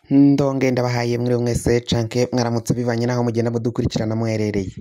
Ndonge ndabahaye mwiriwe mwese canke mwaramutse bivanye naho mugenda mudukurikirana muherereye.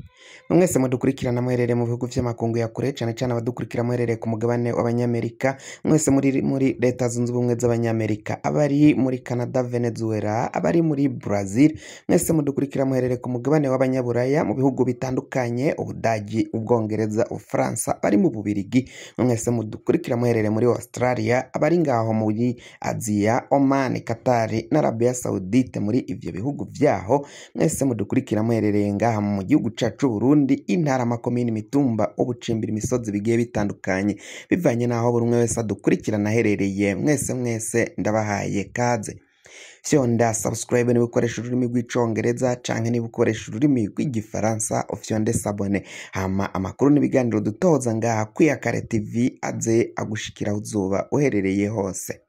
Mwese mudukurikirana muherereye mu bihugu vy'amakungu ya kure, cane cane abadukurikira muherereye ku mugabane w'abanyamerika, mwese muri Leta Zunze Ubumwe z'Abanyamerika, abari muri Canada, Venezuela, abari muri Brazil, mwese mudukurikira muherereye ku mugabane w'abanyaburaya mu bihugu bitandukanye, Ubudagi, Ubwongereza, Ubufaransa, abari mu Bubirigi, mwese mudukurikira muherereye muri Australia, abari ngaho muri Aziya, Oman, Qatar na Arabia Saudite muri ivyo bihugu vyaho, mwese mudukurikira muherereye ngaha mu gihugu cacu Burundi, intara, amakomini, imitumba, ubucimbira, imisozi bigiye bitandukanye, bivanye naho buri umwe wese adukurikirana aherereye, mwese mwese ndabahaye kaze. Fyonda subscribe niba ukoresha ururimi rw'icongereza canke niba ukoresha ururimi rw'igifaransa ufyonde s'abonner, hama amakuru n'ibiganiro dutoza ngaha kwiyakare TV aze agushikira aho uzoba uherereye hose.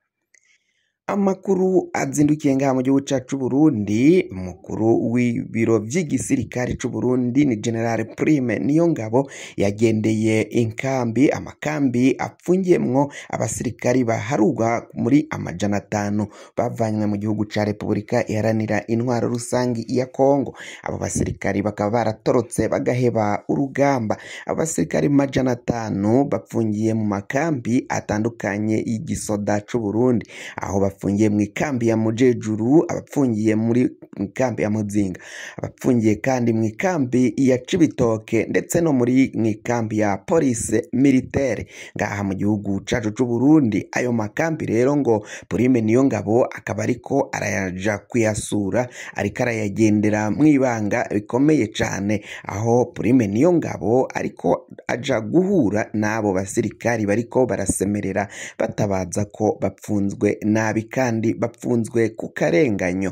Amakuru azindukiye ngaha mu gihugu cacu Burundi, umukuru w'ibiro vy'igisirikare c'u Burundi ni General Prime Niyongabo yagendeye inkambi, amakambi apfungiyemwo abasirikari baharugwa muri 500 bavanywe mu gihugu ca Repubulika Iharanira Intwaro Rusangi ya Kongo. Abo basirikari bakaba baratorotse bagaheba urugamba. Abasirikari 500 bapfungiye mu makambi atandukanye y'igisoda c'u Burundi, aho bapfungiye mu ikambi ya Mujejuru, abapfungiye muri ikambi ya Muzinga, abapfungiye kandi mu ikambi ya Cibitoke ndetse no muri ikambi ya Police Militaire ngaha mu gihugu cacu c'u Burundi. Ayo makambi rero ngo Prime Niyongabo akaba ariko arayaja kuyasura, ariko arayagendera mw'ibanga rikomeye cane, aho Prime Niyongabo ariko aja guhura n'abo basirikari bariko barasemerera batabaza ko bapfunzwe nabi kandi bapfunzwe ku karenganyo.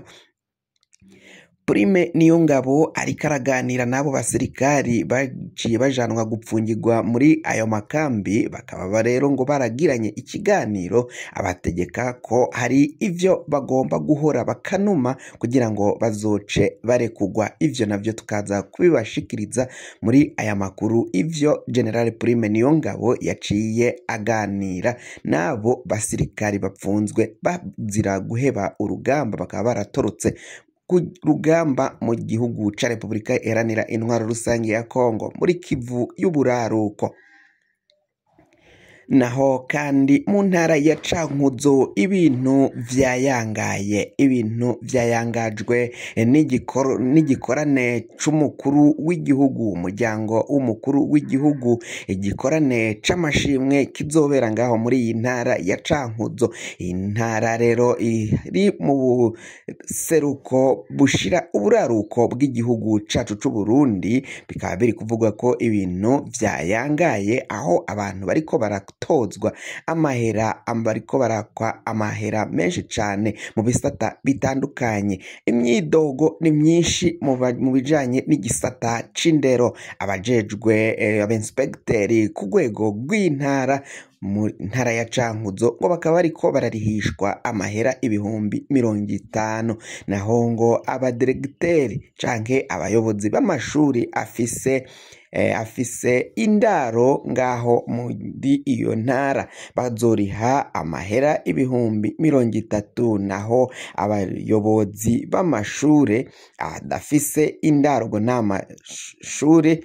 Prime Niyongabo ariko araganira n'abo basirikari baciye bajanwa gupfungirwa muri ayo makambi, bakaba rero ngo baragiranye ikiganiro abategeka ko hari ivyo bagomba guhora bakanuma kugira ngo bazoce barekugwa. Ivyo navyo tukaza kubibashikiriza muri aya makuru, ivyo General Prime Niyongabo yaciye aganira n'abo basirikari bapfunzwe bazira guheba urugamba, bakaba baratorotse ku rugamba mu gihugu ca Repubulika Iharanira Intwaro Rusange ya Kongo muri Kivu y'uburaruko. Naho kandi mu ntara ya Cankuzo ibintu vyayangaye, ibintu vyayangajwe n'igikorane c'umukuru w'igihugu, umuryango w'umukuru w'igihugu, igikorane c'amashimwe kizobera ngaho muri iyi ntara ya Cankuzo. Iyi ntara rero iri mu buseruko bushira uburaruko bw'igihugu cacu c'u Burundi, bikaba biri kuvugwa ko ibintu vyayangaye, aho abantu bariko baratozwa amahera, bariko barakwa amahera menshi cane mu bisata bitandukanye. Imyidogo ni myinshi mu bijanye n'igisata c'indero, abajejwe abinspekteri ku rwego rw'intara mu ntara ya Cankuzo ngo bakaba bariko bararihishwa amahera 50,000, naho ngo abadiregiteri canke abayobozi b'amashuri afise indaro ngaho muri iyo ntara bazoriha amahera 30,000, naho abayobozi b'amashure adafise indaro ngo n'amashure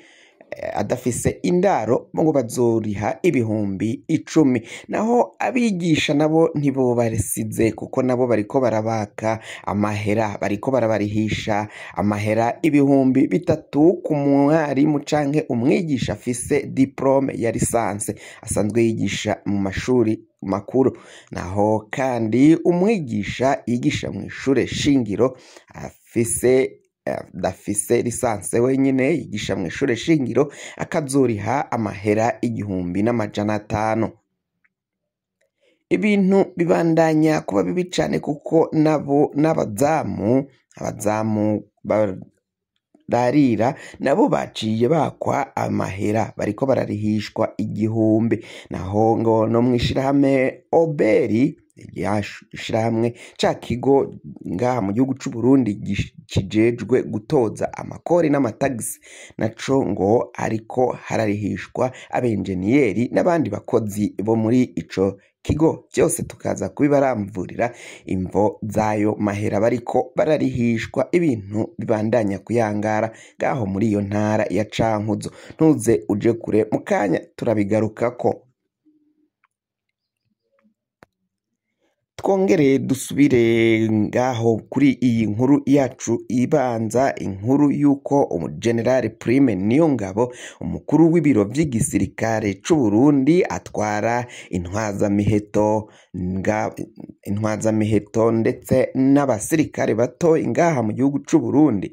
adafise indaro ngo bazoriha 10,000, naho abigisha nabo ntibo barisize kuko nabo bariko barabaka amahera, bariko barabarihisha amahera 3,000 ku mwarimu canke umwigisha afise diplome ya lisanse asanzwe yigisha mu mashuri makuru, naho kandi umwigisha yigisha mu ishure shingiro afise adafise lisanse wenyine yigisha mu ishure shingiro akazoriha amahera 1,500. Ibintu bibandanya kuba bibi cane kuko nabo n'abazamu, abazamu bararira nabo baciye bakwa amahera, bariko bararihishwa 1,000, naho ngo no mw'ishirahamwe Oberi Yashirahamwe ca kigo ngaha mu gihugu c'u Burundi kijejwe gutoza amakori n'amatagisi, naco ngo ariko hararihishwa abenjeniyeri n'abandi bakozi bo muri ico kigo. Vyose tukaza kubibaramvurira imvo zayo mahera bariko bararihishwa, ibintu bibandanya kuyangara ngaho muri iyo ntara ya Cankuzo. Ntuze uje kure, mu kanya turabigarukako. Twongere dusubire ngaho kuri iyi nkuru yacu ibanza, inkuru y'uko General Prime Niyongabo, umukuru w'ibiro vy'igisirikare c'u Burundi, atwara intwazamiheto ndetse n'abasirikare bato ngaha mu gihugu c'u Burundi.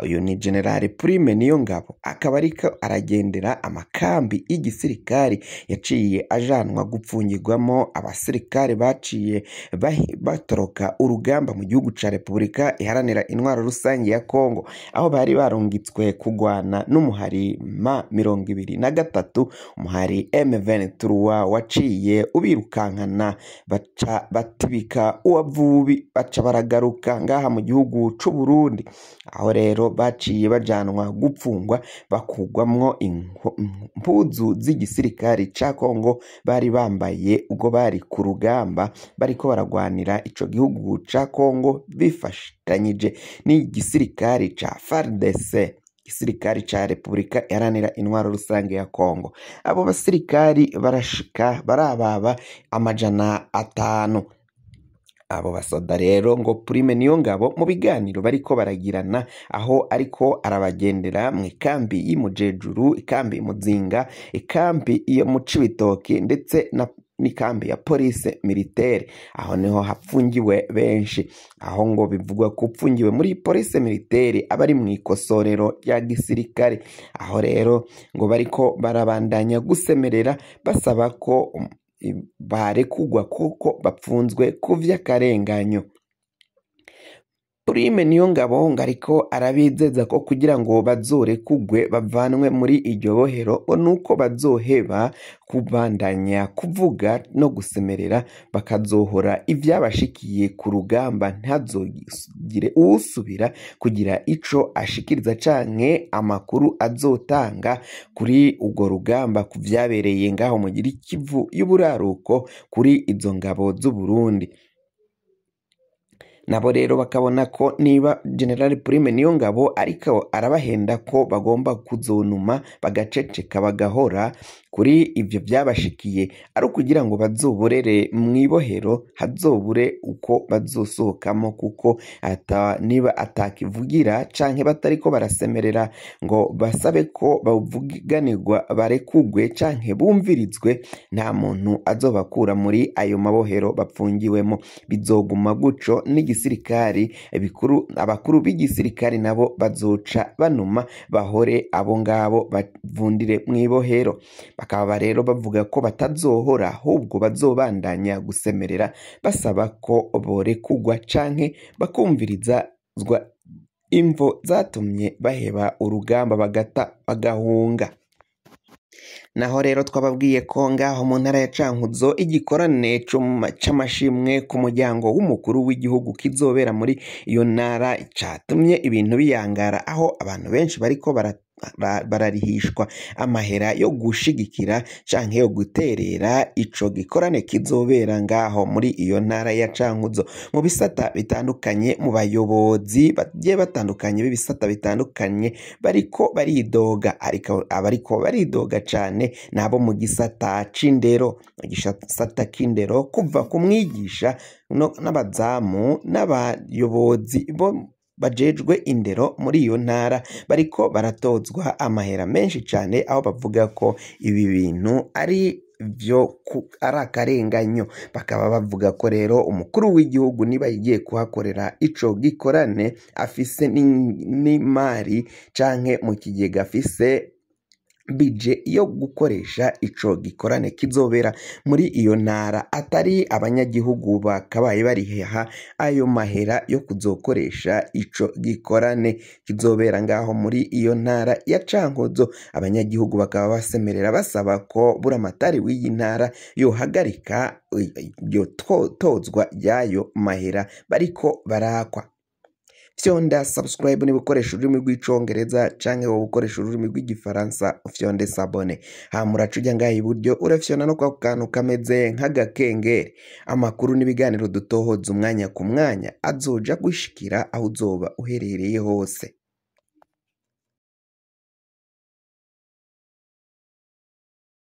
Uyu ni General Prime Niyongabo, akaba ariko aragendera amakambi y'igisirikare yaciye ajanwa gupfungirwamo abasirikare baciye batoroka urugamba mu gihugu ca Repubulika Iharanira Intwaro Rusangi ya Kongo, aho bari barungitswe kugwana n'umuhari M23, umuhari M23 waciye ubirukankana, baca batibika uwavubi, baca baragaruka ngaha mu gihugu c'u Burundi, aho rero baciye bajanwa gupfungwa, bakugwamwo impuzu z'igisirikare ca Kongo bari bambaye ubwo bari ku rugamba bariko baragwanira ico gihugu ca Kongo bifashanyije n'igisirikare ca FARDC, igisirikare ca Repubulika Iharanira Intwaro Rusange ya Kongo. Abo basirikari barashika barababa 500. Abo basoda rero ngo Prime Niyongabo mu biganiro bariko baragirana, aho ariko arabagendera mu ikambi y'Imujejuru, ikambi Muzinga, ikambi yo mu Cibitoki ndetse na n'ikambi ya police militaire, aho niho hapfungiwe benshi. Aho ngo bivugwa ko upfungiwe muri police militaire abari mu ikosorero rya gisirikare. Aho rero ngo bariko barabandanya gusemerera basaba ko barekugwa kuko bapfunzwe kuvy'akarenganyo. Prime Niyongabo ngo ariko arabizeza ko kugira ngo bazorekugwe bavanwe muri iryo bohero nuko bazoheba kubandanya kuvuga no gusemerera, bakazohora ivyabashikiye ku rugamba, ntazogire uwusubira kugira ico ashikiriza canke amakuru azotanga kuri urwo rugamba ku vyabereye ngaho mu Kivu y'uburaruko kuri izo ngabo z'u Burundi. Nabo rero bakabona ko niba General Prime Niyongabo ariko arabahenda ko bagomba kuzonuma bagaceceka bagahora kuri ivyo vyabashikiye, ari ukugira ngo bazoborere mw'ibohero, hazobure uko bazosohokamo, kuko niba atakivugira canke batariko barasemerera ngo basabe ko bavuganirwa barekugwe canke bumvirizwe, nta muntu azobakura muri ayo mabohero bapfungiwemo. Bizoguma guco n'igisirikari bikuru, abakuru b'igisirikari nabo bazoca banuma bahore abo ngabo bavundire mw'ibohero. Bakaba rero bavuga ko batazohora, ahubwo bazobandanya gusemerera basaba ko borekugwa canke bakumvirizwa imvo zatumye baheba urugamba bagata bagahunga. Naho rero twababwiye ko ngaho mu ntara ya Cankuzo igikorane c'amashimwe ku muryango w'umukuru w'igihugu kizobera muri iyo ntara catumye ibintu biyangara, aho abantu benshi bariko bararihishwa amahera yo gushigikira canke yo guterera ico gikorane kizobera ngaho muri iyo ntara ya Cankuzo, mu bisata bitandukanye, mu bayobozi bagiye batandukanye b'ibisata bitandukanye bariko baridoga. Ariko abariko baridoga cane nabo mu gisata c'indero, mu gisata c'indero kuva ku mwigisha n'abazamu n'abayobozi bo bajejwe indero muri iyo ntara bariko baratozwa amahera menshi cane, aho bavuga ko ibi bintu ari vyo ari akarenganyo. Bakaba bavuga ko rero umukuru w'igihugu niba yagiye kuhakorera ico gikorane afise n'imari canke mu kigega afise bije yo gukoresha ico gikorane kizobera muri iyo ntara, atari abanyagihugu bakabaye bariha ayo mahera yo kuzokoresha ico gikorane kizobera ngaho muri iyo ntara ya Cankuzo. Abanyagihugu bakaba basemerera basaba ko buramatari w'iyi ntara yohagarika iryo tozwa ry'ayo mahera bariko barakwa. Fyonda subscribe niba ukoresha ururimi rw'icongereza canke wowe ukoresha ururimi rw'igifaransa ufyonde s'abonner, hama uraca uja ngaha iburyo urafyonda no kwako kantu kameze nk'agakengeri. Amakuru n'ibiganiro dutohoza umwanya ku mwanya azoja gushikira aho uzoba uherereye hose.